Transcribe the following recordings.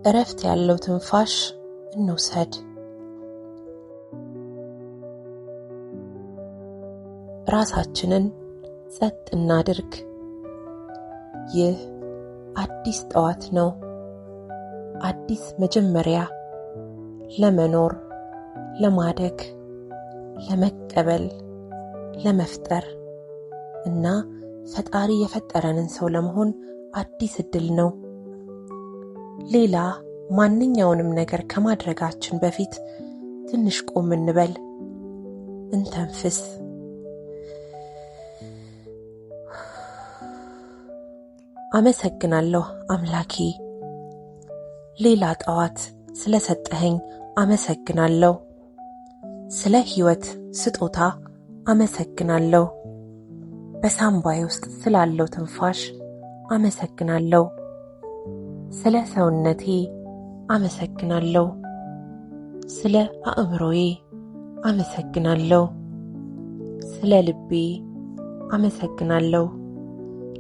እረፍት ያለው ትንፋሽ እንውሰድ። ራሳችንን ጸጥ እናድርግ። ይህ አዲስ ጠዋት ነው። አዲስ መጀመሪያ፣ ለመኖር፣ ለማደግ፣ ለመቀበል፣ ለመፍጠር እና ፈጣሪ የፈጠረንን ሰው ለመሆን አዲስ እድል ነው። ሌላ ማንኛውንም ነገር ከማድረጋችን በፊት ትንሽ ቆም እንበል፣ እንተንፍስ። አመሰግናለሁ አምላኬ፣ ሌላ ጠዋት ስለሰጠኸኝ አመሰግናለሁ። ስለ ሕይወት ስጦታ አመሰግናለሁ። በሳምባዬ ውስጥ ስላለው ትንፋሽ አመሰግናለሁ። ስለ ሰውነቴ አመሰግናለሁ። ስለ አእምሮዬ አመሰግናለሁ። ስለ ልቤ አመሰግናለሁ።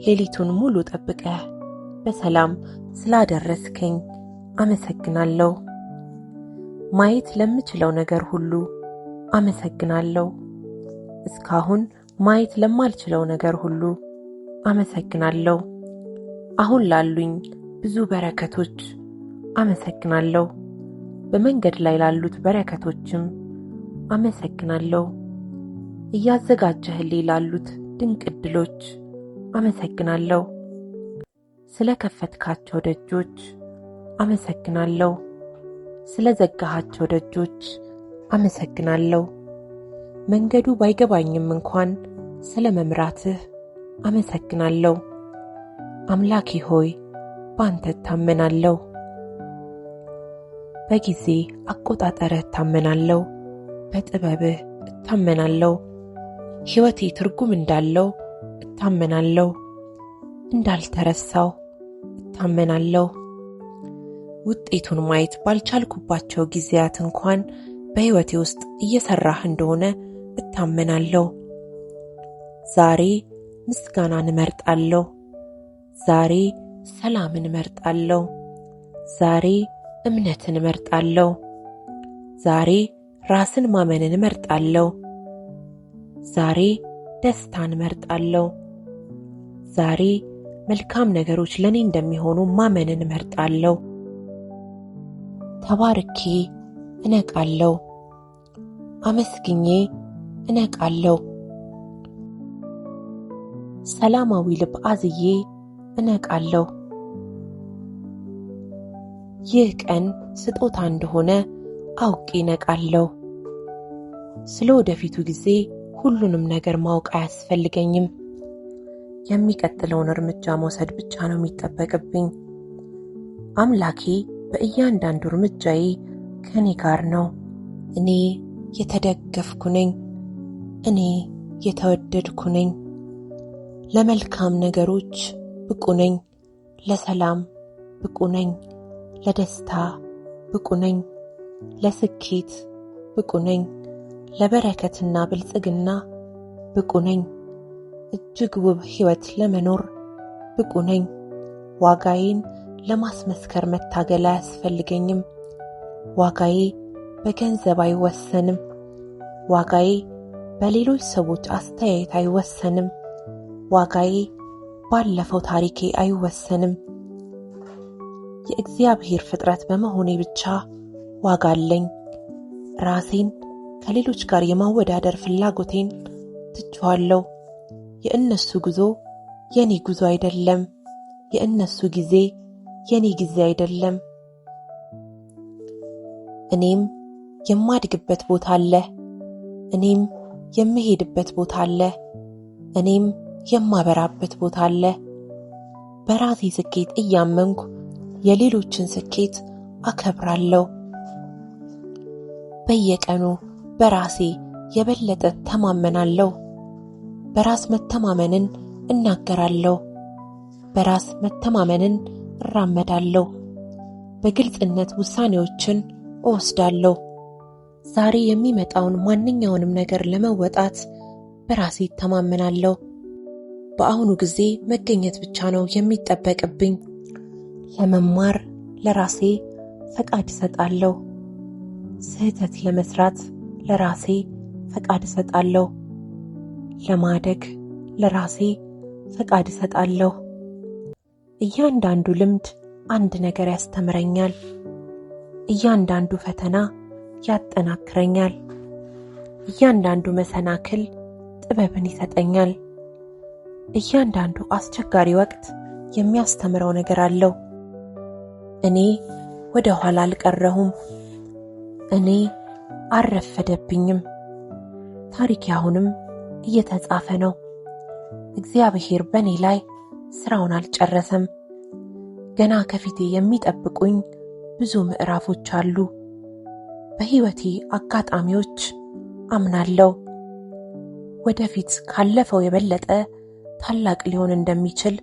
ሌሊቱን ሙሉ ጠብቀህ በሰላም ስላደረስከኝ አመሰግናለሁ። ማየት ለምችለው ነገር ሁሉ አመሰግናለሁ። እስካሁን ማየት ለማልችለው ነገር ሁሉ አመሰግናለሁ። አሁን ላሉኝ ብዙ በረከቶች አመሰግናለሁ። በመንገድ ላይ ላሉት በረከቶችም አመሰግናለሁ። እያዘጋጀህልኝ ላሉት ድንቅ እድሎች አመሰግናለሁ። ስለ ከፈትካቸው ደጆች አመሰግናለሁ። ስለ ዘጋሃቸው ደጆች አመሰግናለሁ። መንገዱ ባይገባኝም እንኳን ስለ መምራትህ አመሰግናለሁ። አምላኬ ሆይ፣ ባንተ እታመናለሁ። በጊዜ አቆጣጠርህ እታመናለሁ። በጥበብህ እታመናለሁ። ሕይወቴ ትርጉም እንዳለው እታመናለሁ። እንዳልተረሳው እታመናለሁ። ውጤቱን ማየት ባልቻልኩባቸው ጊዜያት እንኳን በሕይወቴ ውስጥ እየሰራህ እንደሆነ እታመናለሁ። ዛሬ ምስጋናን እመርጣለሁ። ዛሬ ሰላምን እመርጣለሁ። ዛሬ እምነትን እመርጣለሁ። ዛሬ ራስን ማመንን እመርጣለሁ። ዛሬ ደስታን እመርጣለሁ። ዛሬ መልካም ነገሮች ለኔ እንደሚሆኑ ማመንን እመርጣለሁ። ተባርኬ እነቃለሁ። አመስግኜ እነቃለሁ። ሰላማዊ ልብ አዝዬ እነቃለሁ። ይህ ቀን ስጦታ እንደሆነ አውቄ እነቃለሁ። ስለ ወደፊቱ ጊዜ ሁሉንም ነገር ማወቅ አያስፈልገኝም። የሚቀጥለውን እርምጃ መውሰድ ብቻ ነው የሚጠበቅብኝ። አምላኬ በእያንዳንዱ እርምጃዬ ከኔ ጋር ነው። እኔ የተደገፍኩ ነኝ። እኔ የተወደድኩ ነኝ። ለመልካም ነገሮች ብቁ ነኝ። ለሰላም ብቁ ነኝ። ለደስታ ብቁ ነኝ። ለስኬት ብቁ ነኝ። ለበረከትና ብልጽግና ብቁ ነኝ። እጅግ ውብ ሕይወት ለመኖር ብቁ ነኝ። ዋጋዬን ለማስመስከር መታገል አያስፈልገኝም። ዋጋዬ በገንዘብ አይወሰንም። ዋጋዬ በሌሎች ሰዎች አስተያየት አይወሰንም። ዋጋዬ ባለፈው ታሪኬ አይወሰንም። የእግዚአብሔር ፍጥረት በመሆኔ ብቻ ዋጋ አለኝ። ራሴን ከሌሎች ጋር የማወዳደር ፍላጎቴን ትቼዋለሁ። የእነሱ ጉዞ የኔ ጉዞ አይደለም። የእነሱ ጊዜ የኔ ጊዜ አይደለም። እኔም የማድግበት ቦታ አለ። እኔም የምሄድበት ቦታ አለ። እኔም የማበራበት ቦታ አለ። በራሴ ስኬት እያመንኩ የሌሎችን ስኬት አከብራለሁ። በየቀኑ በራሴ የበለጠ ተማመናለሁ። በራስ መተማመንን እናገራለሁ። በራስ መተማመንን እራመዳለሁ። በግልጽነት ውሳኔዎችን እወስዳለሁ። ዛሬ የሚመጣውን ማንኛውንም ነገር ለመወጣት በራሴ እተማመናለሁ። በአሁኑ ጊዜ መገኘት ብቻ ነው የሚጠበቅብኝ። ለመማር ለራሴ ፈቃድ እሰጣለሁ። ስህተት ለመስራት ለራሴ ፈቃድ እሰጣለሁ። ለማደግ ለራሴ ፈቃድ እሰጣለሁ። እያንዳንዱ ልምድ አንድ ነገር ያስተምረኛል። እያንዳንዱ ፈተና ያጠናክረኛል። እያንዳንዱ መሰናክል ጥበብን ይሰጠኛል። እያንዳንዱ አስቸጋሪ ወቅት የሚያስተምረው ነገር አለው። እኔ ወደ ኋላ አልቀረሁም። እኔ አልረፈደብኝም። ታሪኬ አሁንም እየተጻፈ ነው። እግዚአብሔር በእኔ ላይ ስራውን አልጨረሰም። ገና ከፊቴ የሚጠብቁኝ ብዙ ምዕራፎች አሉ። በሕይወቴ አጋጣሚዎች አምናለሁ። ወደፊት ካለፈው የበለጠ ታላቅ ሊሆን እንደሚችል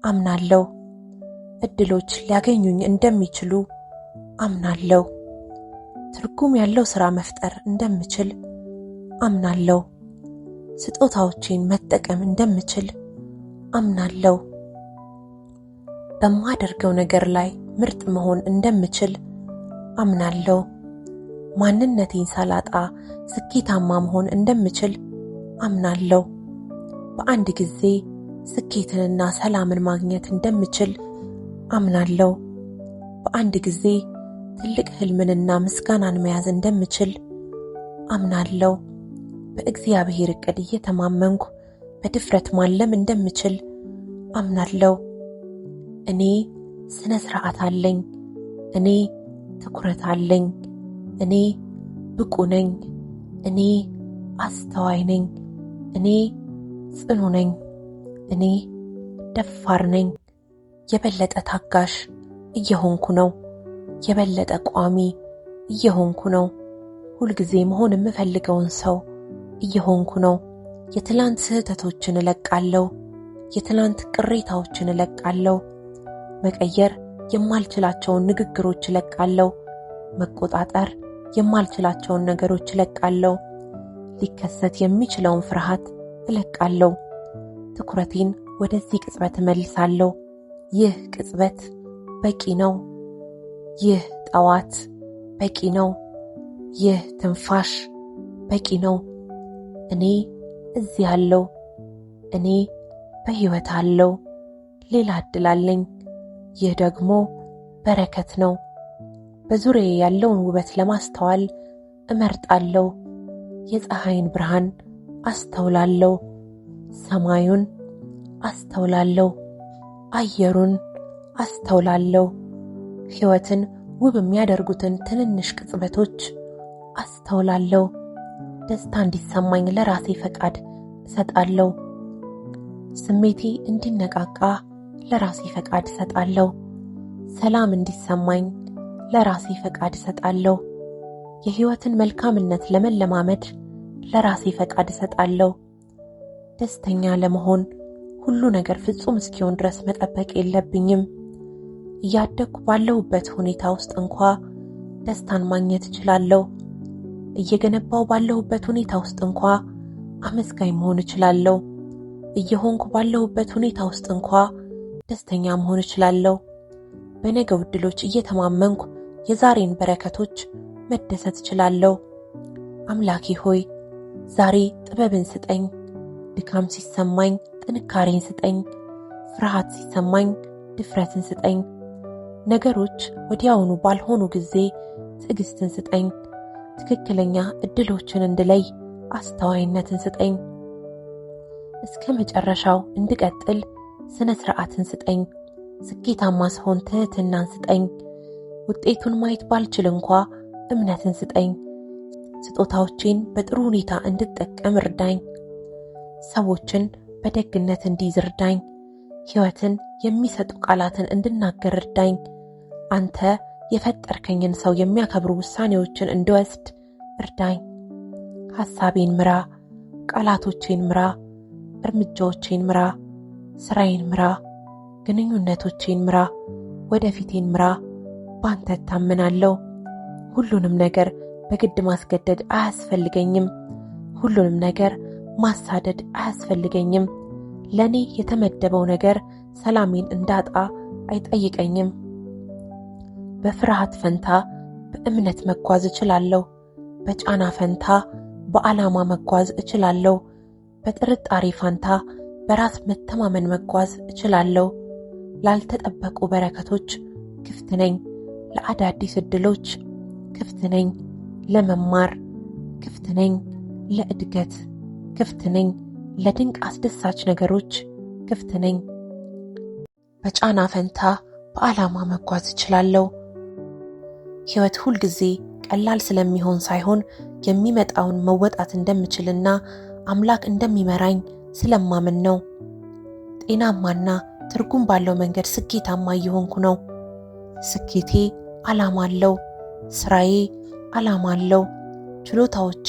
አምናለሁ። እድሎች ሊያገኙኝ እንደሚችሉ አምናለሁ። ትርጉም ያለው ስራ መፍጠር እንደምችል አምናለሁ። ስጦታዎቼን መጠቀም እንደምችል አምናለሁ። በማደርገው ነገር ላይ ምርጥ መሆን እንደምችል አምናለሁ። ማንነቴን ሳላጣ ስኬታማ መሆን እንደምችል አምናለሁ። በአንድ ጊዜ ስኬትንና ሰላምን ማግኘት እንደምችል አምናለሁ። በአንድ ጊዜ ትልቅ ህልምንና ምስጋናን መያዝ እንደምችል አምናለሁ። በእግዚአብሔር እቅድ እየተማመንኩ በድፍረት ማለም እንደምችል አምናለሁ። እኔ ስነ ስርዓት አለኝ። እኔ ትኩረት አለኝ። እኔ ብቁ ነኝ። እኔ አስተዋይ ነኝ። እኔ ጽኑ ነኝ። እኔ ደፋር ነኝ። የበለጠ ታጋሽ እየሆንኩ ነው። የበለጠ ቋሚ እየሆንኩ ነው። ሁልጊዜ መሆን የምፈልገውን ሰው እየሆንኩ ነው። የትላንት ስህተቶችን እለቃለሁ። የትላንት ቅሬታዎችን እለቃለሁ። መቀየር የማልችላቸውን ንግግሮች እለቃለሁ። መቆጣጠር የማልችላቸውን ነገሮች እለቃለሁ። ሊከሰት የሚችለውን ፍርሃት እለቃለሁ። ትኩረቴን ወደዚህ ቅጽበት እመልሳለሁ። ይህ ቅጽበት በቂ ነው። ይህ ጠዋት በቂ ነው። ይህ ትንፋሽ በቂ ነው። እኔ እዚህ አለሁ። እኔ በሕይወት አለሁ። ሌላ እድል አለኝ። ይህ ደግሞ በረከት ነው። በዙሪያዬ ያለውን ውበት ለማስተዋል እመርጣለሁ። የፀሐይን ብርሃን አስተውላለሁ። ሰማዩን አስተውላለሁ። አየሩን አስተውላለሁ። ሕይወትን ውብ የሚያደርጉትን ትንንሽ ቅጽበቶች አስተውላለሁ። ደስታ እንዲሰማኝ ለራሴ ፈቃድ እሰጣለሁ። ስሜቴ እንዲነቃቃ ለራሴ ፈቃድ እሰጣለሁ። ሰላም እንዲሰማኝ ለራሴ ፈቃድ እሰጣለሁ። የሕይወትን መልካምነት ለመለማመድ ለራሴ ፈቃድ እሰጣለሁ። ደስተኛ ለመሆን ሁሉ ነገር ፍጹም እስኪሆን ድረስ መጠበቅ የለብኝም። እያደግኩ ባለሁበት ሁኔታ ውስጥ እንኳ ደስታን ማግኘት እችላለሁ። እየገነባው ባለሁበት ሁኔታ ውስጥ እንኳ አመስጋኝ መሆን እችላለሁ። እየሆንኩ ባለሁበት ሁኔታ ውስጥ እንኳ ደስተኛ መሆን እችላለሁ። በነገው ዕድሎች እየተማመንኩ የዛሬን በረከቶች መደሰት እችላለሁ። አምላኬ ሆይ ዛሬ ጥበብን ስጠኝ። ድካም ሲሰማኝ ጥንካሬን ስጠኝ። ፍርሃት ሲሰማኝ ድፍረትን ስጠኝ። ነገሮች ወዲያውኑ ባልሆኑ ጊዜ ትዕግስትን ስጠኝ። ትክክለኛ እድሎችን እንድለይ አስተዋይነትን ስጠኝ። እስከ መጨረሻው እንድቀጥል ስነ ስርዓትን ስጠኝ። ስኬታማ ስሆን ትህትናን ስጠኝ። ውጤቱን ማየት ባልችል እንኳ እምነትን ስጠኝ። ስጦታዎቼን በጥሩ ሁኔታ እንድጠቀም እርዳኝ። ሰዎችን በደግነት እንዲይዝ እርዳኝ። ሕይወትን የሚሰጡ ቃላትን እንድናገር እርዳኝ። አንተ የፈጠርከኝን ሰው የሚያከብሩ ውሳኔዎችን እንድወስድ እርዳኝ። ሐሳቤን ምራ፣ ቃላቶቼን ምራ፣ እርምጃዎቼን ምራ፣ ስራዬን ምራ፣ ግንኙነቶቼን ምራ፣ ወደፊቴን ምራ። ባንተ እታመናለሁ። ሁሉንም ነገር በግድ ማስገደድ አያስፈልገኝም። ሁሉንም ነገር ማሳደድ አያስፈልገኝም። ለኔ የተመደበው ነገር ሰላሜን እንዳጣ አይጠይቀኝም። በፍርሃት ፈንታ በእምነት መጓዝ እችላለሁ። በጫና ፈንታ በዓላማ መጓዝ እችላለሁ። በጥርጣሬ ፋንታ በራስ መተማመን መጓዝ እችላለሁ። ላልተጠበቁ በረከቶች ክፍት ነኝ። ለአዳዲስ እድሎች ክፍት ነኝ። ለመማር ክፍት ነኝ። ለእድገት ክፍት ነኝ። ለድንቅ አስደሳች ነገሮች ክፍት ነኝ። በጫና ፈንታ በዓላማ መጓዝ እችላለሁ። ሕይወት ሁልጊዜ ቀላል ስለሚሆን ሳይሆን የሚመጣውን መወጣት እንደምችልና አምላክ እንደሚመራኝ ስለማምን ነው። ጤናማና ትርጉም ባለው መንገድ ስኬታማ እየሆንኩ ነው። ስኬቴ ዓላማ አለው። ስራዬ ዓላማ አለው። ችሎታዎቼ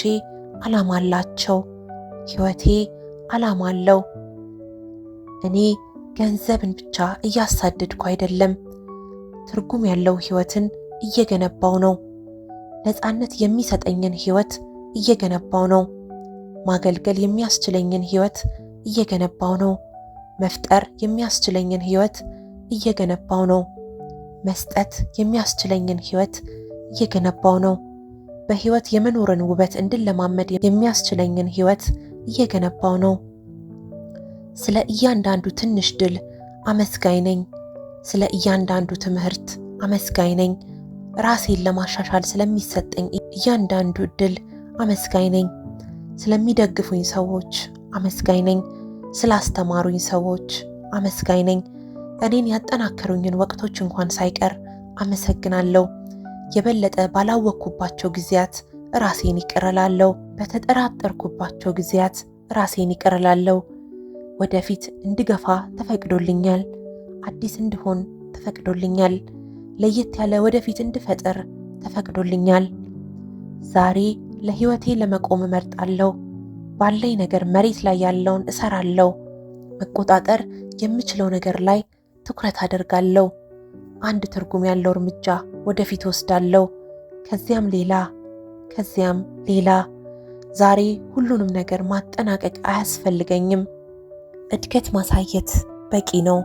ዓላማ አላቸው። ሕይወቴ ዓላማ አለው። እኔ ገንዘብን ብቻ እያሳደድኩ አይደለም። ትርጉም ያለው ሕይወትን እየገነባው ነው። ነፃነት የሚሰጠኝን ሕይወት እየገነባው ነው። ማገልገል የሚያስችለኝን ሕይወት እየገነባው ነው። መፍጠር የሚያስችለኝን ሕይወት እየገነባው ነው። መስጠት የሚያስችለኝን ሕይወት እየገነባው ነው። በሕይወት የመኖርን ውበት እንድለማመድ የሚያስችለኝን ሕይወት እየገነባው ነው። ስለ እያንዳንዱ ትንሽ ድል አመስጋኝ ነኝ። ስለ እያንዳንዱ ትምህርት አመስጋኝ ነኝ። ራሴን ለማሻሻል ስለሚሰጠኝ እያንዳንዱ እድል አመስጋኝ ነኝ። ስለሚደግፉኝ ሰዎች አመስጋኝ ነኝ። ስላስተማሩኝ ሰዎች አመስጋኝ ነኝ። እኔን ያጠናከሩኝን ወቅቶች እንኳን ሳይቀር አመሰግናለሁ። የበለጠ ባላወቅኩባቸው ጊዜያት ራሴን ይቅር እላለሁ። በተጠራጠርኩባቸው ጊዜያት ራሴን ይቅር እላለሁ። ወደፊት እንድገፋ ተፈቅዶልኛል። አዲስ እንድሆን ተፈቅዶልኛል። ለየት ያለ ወደፊት እንድፈጥር ተፈቅዶልኛል። ዛሬ ለሕይወቴ ለመቆም እመርጣለሁ። ባለኝ ነገር መሬት ላይ ያለውን እሰራለሁ። መቆጣጠር የምችለው ነገር ላይ ትኩረት አደርጋለሁ። አንድ ትርጉም ያለው እርምጃ ወደፊት ወስዳለሁ። ከዚያም ሌላ፣ ከዚያም ሌላ። ዛሬ ሁሉንም ነገር ማጠናቀቅ አያስፈልገኝም። እድገት ማሳየት በቂ ነው።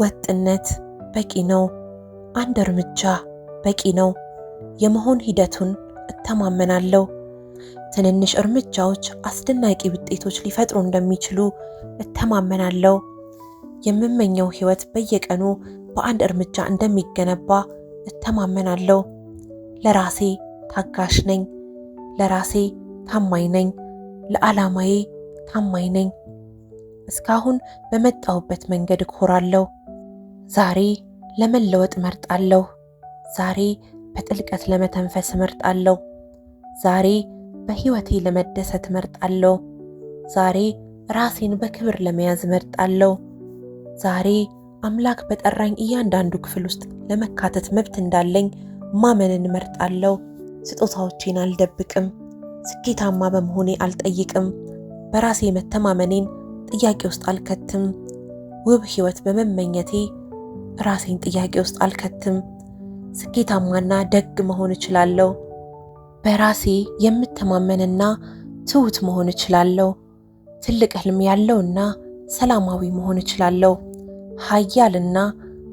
ወጥነት በቂ ነው። አንድ እርምጃ በቂ ነው። የመሆን ሂደቱን እተማመናለሁ። ትንንሽ እርምጃዎች አስደናቂ ውጤቶች ሊፈጥሩ እንደሚችሉ እተማመናለሁ። የምመኘው ሕይወት በየቀኑ በአንድ እርምጃ እንደሚገነባ እተማመናለሁ። ለራሴ ታጋሽ ነኝ። ለራሴ ታማኝ ነኝ። ለዓላማዬ ታማኝ ነኝ። እስካሁን በመጣሁበት መንገድ እኮራለሁ። ዛሬ ለመለወጥ እመርጣለሁ። ዛሬ በጥልቀት ለመተንፈስ እመርጣለሁ። ዛሬ በሕይወቴ ለመደሰት እመርጣለሁ። ዛሬ ራሴን በክብር ለመያዝ እመርጣለሁ። ዛሬ አምላክ በጠራኝ እያንዳንዱ ክፍል ውስጥ ለመካተት መብት እንዳለኝ ማመንን እመርጣለሁ። ስጦታዎቼን አልደብቅም። ስኬታማ በመሆኔ አልጠይቅም። በራሴ መተማመኔን ጥያቄ ውስጥ አልከትም። ውብ ሕይወት በመመኘቴ ራሴን ጥያቄ ውስጥ አልከትም። ስኬታማና ደግ መሆን እችላለሁ። በራሴ የምተማመንና ትሁት መሆን እችላለሁ። ትልቅ ህልም ያለውና ሰላማዊ መሆን እችላለሁ። ኃያልና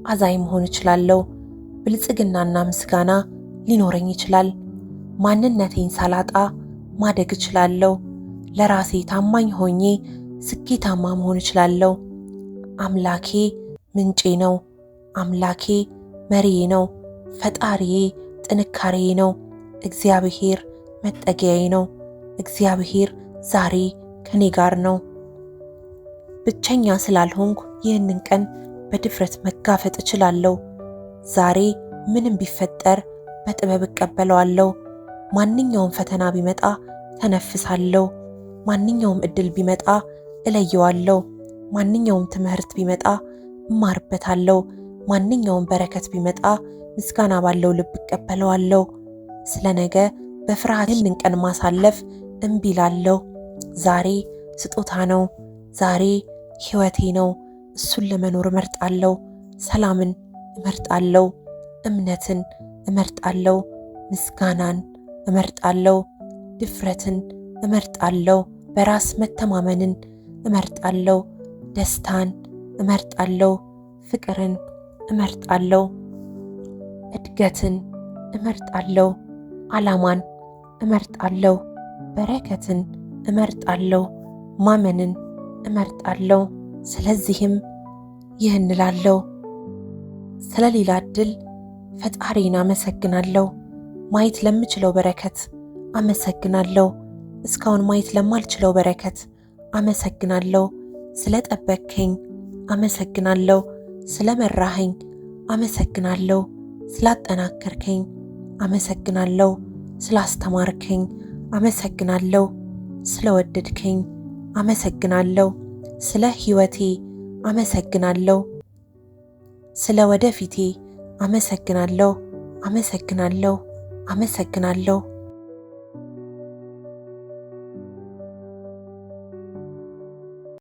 አዛኝ መሆን እችላለሁ። ብልጽግናና ምስጋና ሊኖረኝ ይችላል። ማንነቴን ሳላጣ ማደግ እችላለሁ። ለራሴ ታማኝ ሆኜ ስኬታማ መሆን እችላለሁ። አምላኬ ምንጬ ነው። አምላኬ መሪዬ ነው። ፈጣሪዬ ጥንካሬዬ ነው። እግዚአብሔር መጠጊያዬ ነው። እግዚአብሔር ዛሬ ከኔ ጋር ነው። ብቸኛ ስላልሆንኩ ይህንን ቀን በድፍረት መጋፈጥ እችላለሁ። ዛሬ ምንም ቢፈጠር በጥበብ እቀበለዋለሁ። ማንኛውም ፈተና ቢመጣ ተነፍሳለሁ። ማንኛውም እድል ቢመጣ እለየዋለሁ። ማንኛውም ትምህርት ቢመጣ እማርበታለሁ። ማንኛውም በረከት ቢመጣ ምስጋና ባለው ልብ እቀበለዋለሁ። ስለ ነገ በፍርሃት ይህንን ቀን ማሳለፍ እምቢ እላለሁ። ዛሬ ስጦታ ነው። ዛሬ ሕይወቴ ነው። እሱን ለመኖር እመርጣለሁ። ሰላምን እመርጣለሁ። እምነትን እመርጣለሁ። ምስጋናን እመርጣለሁ። ድፍረትን እመርጣለሁ። በራስ መተማመንን እመርጣለሁ። ደስታን እመርጣለሁ። ፍቅርን እመርጣለሁ። እድገትን እመርጣለሁ። ዓላማን እመርጣለሁ። በረከትን እመርጣለሁ። ማመንን እመርጣለሁ። ስለዚህም ይህን እላለሁ። ስለ ሌላ ዕድል ፈጣሪን አመሰግናለሁ። ማየት ለምችለው በረከት አመሰግናለሁ። እስካሁን ማየት ለማልችለው በረከት አመሰግናለሁ። ስለ ጠበቅከኝ አመሰግናለሁ። ስለ መራኸኝ አመሰግናለሁ። ስላጠናከርከኝ አመሰግናለሁ። ስላስተማርከኝ አመሰግናለሁ። ስለወደድከኝ አመሰግናለሁ። ስለ ሕይወቴ አመሰግናለሁ። ስለ ወደፊቴ አመሰግናለሁ። አመሰግናለሁ። አመሰግናለሁ።